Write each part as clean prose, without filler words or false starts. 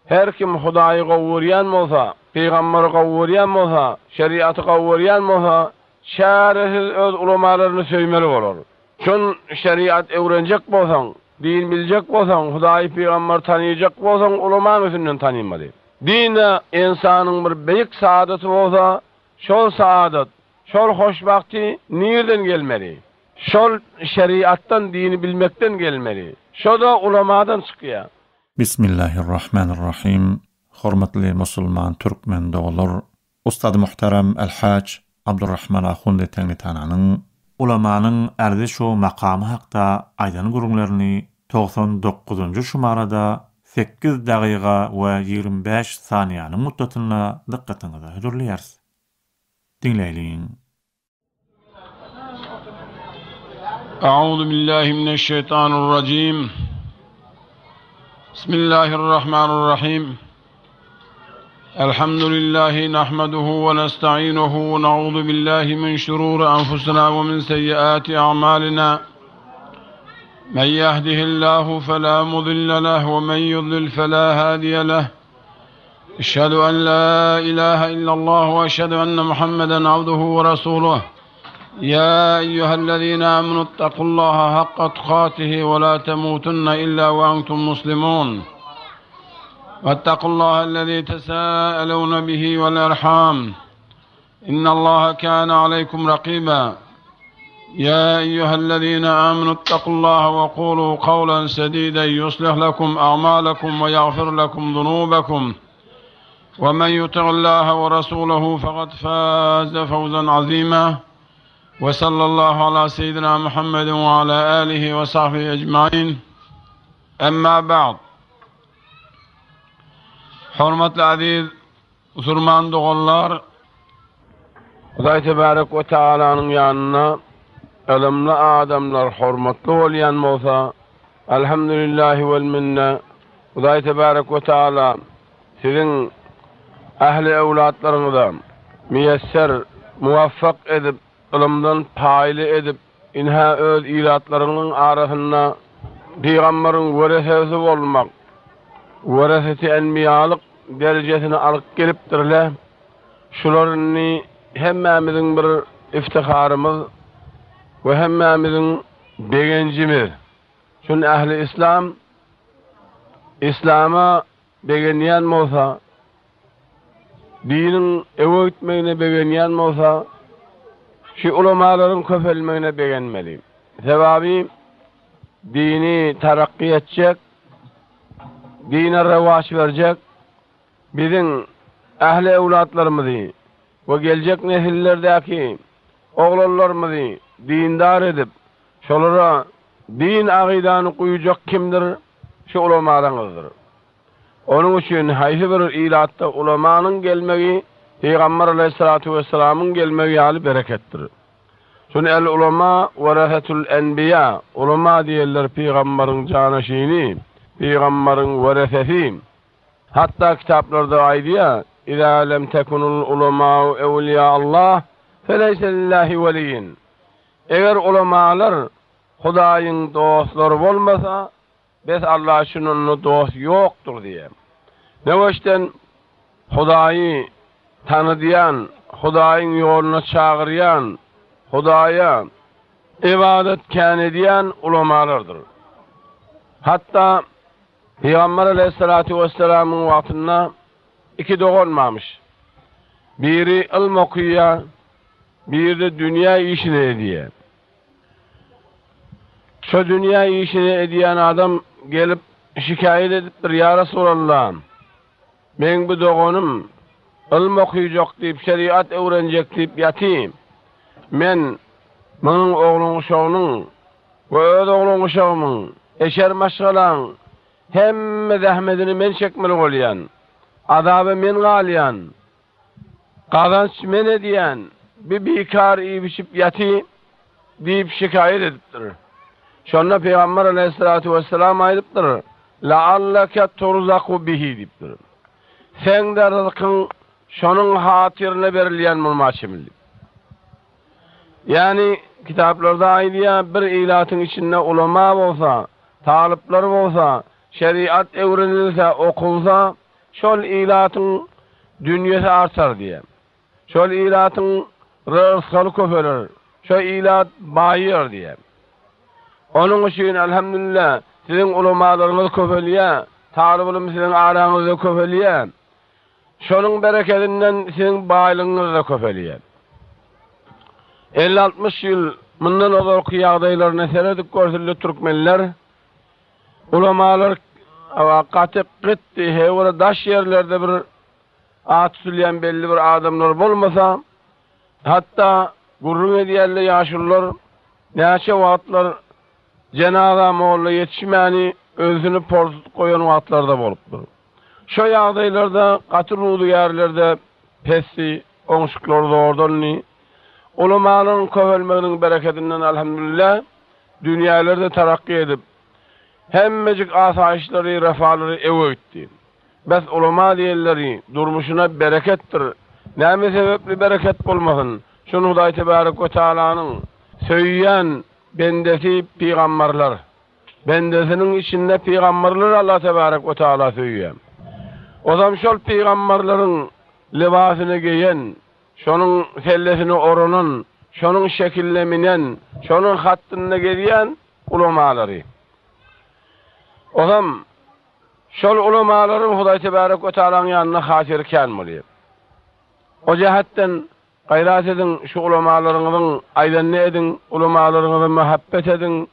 Her kim Hudaýy gowy görýän bolsa, pygamberi gowy görýän bolsa, şeriaty gowy görýän bolsa, çäresiz öz ulamalaryny söýmeli bolar. Çün şeriat öwrenjek bolsaň, din biljek bolsaň, Hudaýy pygamberi tanyjak bolsaň ulamaň üstünden tanymaly. Din-de ynsanyň bir beýik saadaty bolsa, şol saadat, şol hoşbagty nirden gelmeli? Şol şeriatdan, dini bilmekden gelmeli. Şo-da ulamadan çykýar. Bismillahirrahmanirrahim Hormatly musulman türkmen doganlar Ustady muhterem El-Haç Abdurrahman Ahundi Teňňitananyň ulamanyň ärzi-şu makamy hakda aýdan gürrüňlerini 99-njy şumarada sekiz dagyga we 25 saniýanyň muddatynda dykgatyňyza hödürleýäris. Diňläýliň. أعوذ بالله من الشيطان الرجيم بسم الله الرحمن الرحيم الحمد لله نحمده ونستعينه ونعوذ بالله من شرور أنفسنا ومن سيئات أعمالنا من يهده الله فلا مضل له ومن يضلل فلا هادي له أشهد أن لا إله إلا الله وأشهد أن محمدا عبده ورسوله يا أيها الذين آمنوا اتقوا الله حق تقاته ولا تموتن إلا وأنتم مسلمون واتقوا الله الذي تساءلون به والأرحام إن الله كان عليكم رقيبا يا أيها الذين آمنوا اتقوا الله وقولوا قولا سديدا يصلح لكم أعمالكم ويغفر لكم ذنوبكم ومن يطع الله ورسوله فقد فاز فوزا عظيما وصلى الله على سيدنا محمد وعلى آله وصحبه أجمعين أما بعد حرمة العزيز Musulman doganlar, Hudaý tebarek we tagalanyň ýanynda ylymly adamlar hormatly bolýan bolsa, Alhamdulillahi wel minne, Hudaý tebarek we taala siziň ähli öwlatlaryňyza miýesser, muwaffak edip, ylymdan paýly edip, ynha öz ilatlaryňyň arasynda pygamberiň weresesi bolmak, wereseti enbiýalyk derejesine alyp gelipdirler. Şular indi hemmämiziň bir iftiharymyz we hemmämiziň begenjimiz. Şun ähli islam islama begenýän bolsa, diniň öňe gitmegine begenýän bolsa, şu ulamalaryň köpelmegine begenmeli. Sebäbi dini tarakky etjek, dine rewaç berjek biziň ähli öwlatlarymyzy we geljek nesillerdäki oglanlarymyzy dindar edip, şolara din agydany guýjak kimdir? Şu ulamalaryňyzdyr. Onuň üçin haýsy bir ilatda ulamanyň gelmegi Pygamber aleýhissalatu wessalamyň gelmegi ýaly bereketdir. Şuny El ulama weresetul enbiýa, ulama diýerler pygambaryň janaşyny, pygambaryň weresesi. Hatda kitaplarda aýdýar, Iza lem tekunul ulamau ewliýa Allah, feleýse lillahi weliýin. Eger ulamalar Hudaýyň dostlary bolmasa, Bes Alla üçin onda dost ýokdur diýýär. Nöweşden Hudaýy tanydýan, Hudaýyň ýoluna çagyrýan, Hudaýa ybadat kän edýän ulamalardyr. Hatda Pygamber aleýhissalatu wessalamyň wagtynda iki dogan barmyş. Biri ylm okyýar, biri-de dünýä işini edýär. Şo dünýä işini edýän adam gelip şikaýat edipdir, Ýa Resulallah, meň bu doganym ylym okyjak diýip, şeriat öwrenjek diýip ýaty. Men munuň oglan-uşagynyň we öz oglan-uşagymyň, eşer maşgalaň hemme zähmedini men çekmeli bolýan. Azaba men galýan. Gazanç men edýän, bi bikar iýip-içip ýaty diýip şikaýat edipdir. Şonda Pygamber aleýhissalatu wessalam aýdypdyr, Laalleke turzaku bihi diýipdir. Seň-de ryzkyň şonuň hatyryna berilýän bolmaga çemeli diýip. Ýagny kitaplarda aýdýar, bir ilatyň içinde ulama bolsa, talyplar bolsa, şeriat öwrenilse, okulsa, şol ilatyň dünýesi artar diýýär. Şol ilatyň rysgaly köpeler, şo ilat baýar diýýär. Onuň üçin, elhamdülillah, siziň ulamalaryňyz köpelýär, talyp-ylym siziň araňyzda köpelýär. Şonuň berekedinden siziň baýlygyňyz-da köpelýär. Elli-altmyş ýyl mundan ozalky ýagdaýlaryna seredip görsünde türkmenler, ulamalar gaty gytdy, heý-bir daş ýerlerde bir at tutulýan belli bir adamlar bolmasa, hatda gürrüň edýärler ýaşulular, näçe wagtlar jenaza molla ýetişmäni özüni porsudyp goýan wagtlar-da bolupdyr. Şo ýagdaýlarda gaty ruzygärlerde pesdi, oňşuklar zordandy. Ulamalaryň köpelmeginiň berekedinden alhamdulillah dünýäler-de tarakgy edip, hemmejik asaýyşlary, refalary öwe gitdi. Bes ulama diýenleri durmuşyna bereketdir. Näme sebäpli bereket bolmasyn? Şun Hudaý Tebärek we Taalanyň söýýän bendesi pygamberler. Bendesiniň içinde pygamberleri Allah Tebärek we Taala söýýär. Ozam şol pygamberleriň lybasyny geýen, şonuň sellesine oranan, şonuň şekiline minen, şonuň hattynda gezýän ulamalary. Ozam şol ulamalaryň Hudaý Tebärek we Taalanyň ýanynda hatyry kän bolýar. O jähetden gaýrat ediň, şu ulamalaryňyzyň aýdanyny ediň, ulamalaryňyza mähebbet ediň.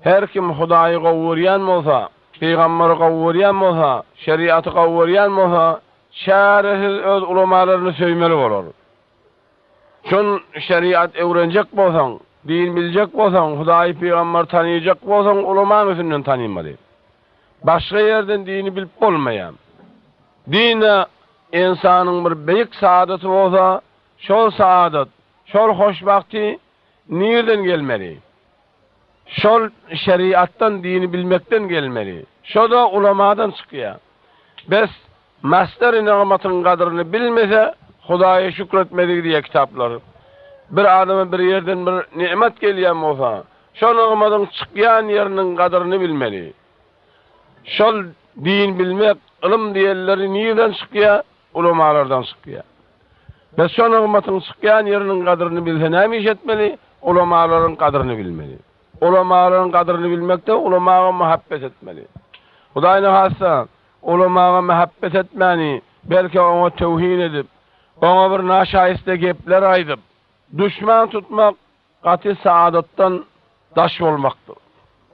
Her kim Hudaýy gowy görýän bolsa, pygamberi gowy görýän bolsa, şeriaty gowy görýän bolsa, çäresiz öz ulamalaryny söýmeli bolar. Çün şeriat öwrenjek bolsaň, din biljek bolsaň, Hudaýy pygamberi tanyjak bolsaň ulamaň üstünden tanymaly. Başga ýerden dini bilip bolmaýar. Dine ynsanyň bir beýik saadaty bolsa, şol saadat, şol hoşbagty nirden gelmeli? Şol şeriatdan, dini bilmekden gelmeli. Şo-da ulamadan çykýar. Bes, masdary nygmatyň gadryny bilmese, Hudaýa şükretmedigi diýýär kitaplar. Bir adama bir ýerden bir nygmat gelýän bolsa, şo nygmatyň çykýan ýeriniň gadryny bilmeli. Şol din bilmek, ylym diýenleri nirden çykýar? Ulamalardan çykýar. Bes şo nygmatyň çykýan ýeriniň gadryny bilse näme iş etmeli? Ulamalaryň gadryny bilmeli. Ulamalaryň gadryny bilmekde ulamaga muhabbet etmeli. Hudaý nahassa ulamaga muhabbet etmäni, belki oňa töwhin edip, oňa bir naşaýysta gepler aýdyp, duşman tutmak Gaty saadatdan daş bolmakdyr.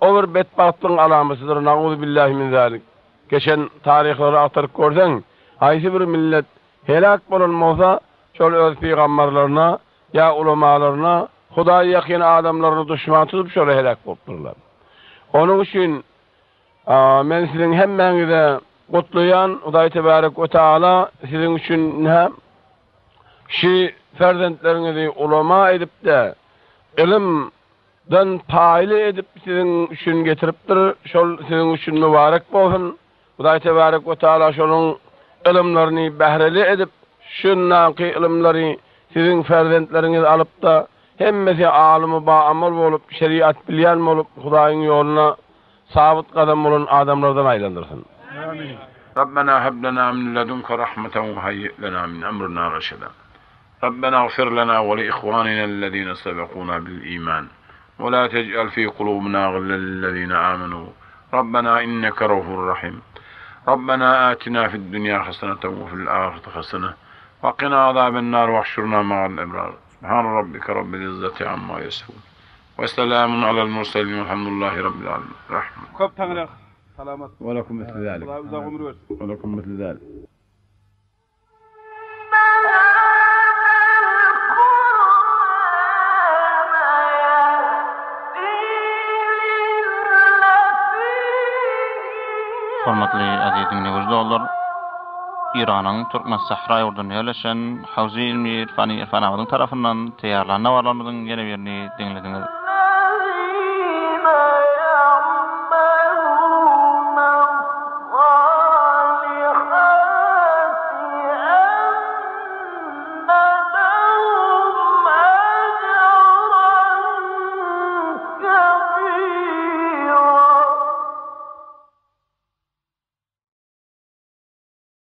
O bir betbagtlygyň alamatydyr, Nauzubillahi min zalik. Geçen taryhlary agtaryp görseň, haýsy bir millet heläk bolan bolsa, şol öz pygamberlerine ýa ulamalaryna, Hudaýa ýakyn adamlaryny duşman tutup şolar heläk bolupdyrlar. Onuň üçin men siziň hemmäňize gutlaýan, Hudaý tebarek we taala siziň üçin Şi perzentleriňizi ulama edip-de, ylymdan paýly edip siziň üçin getiripdir. Şol siziň üçin mübarek bolsun. Hudaý tebarek we taala şonuň ylymlaryny bähreli edip, şundaky ylymlary siziň perzentleriňiz alyp-da, hemmesi alymy ba-amal bolup, şeriat bilýän bolup, Hudaýyň ýoluna sabyt gadam bolan adamlardan aýlandyrsyn. Amin. Rabbena heb lena min ledunke rahmeten we hayyi lena min emrina reşeda. Rabbena gfir lena we li ihwanina ellezine sebekuna bil iman we la tej'al fi kulubina gillen lillezine amenu Rabbena inneke raufur rahim. Rabbena atina fid dunýa haseneten we fil ahireti hasene we qina azaben nar wahşurna ma'al ebrar. Subhane rabbike rabbil izzeti amma yasifun. We selamun alel murselin velhamdülillahi rabbil alemin. Rahmet. Köp taňryk salamat. We lekum misli zalik. Hudaý uzak ömür bersin. We lekum misli zalik. Hormatly aziz diňleýji dostlar, Iranyň Türkmen sähra ýurdunda ýerleşen Hawzy ilmi irfany Irfanabadyň tarapyndan taýýarlan nawarlarymyzyň ýene birini diňlediňiz.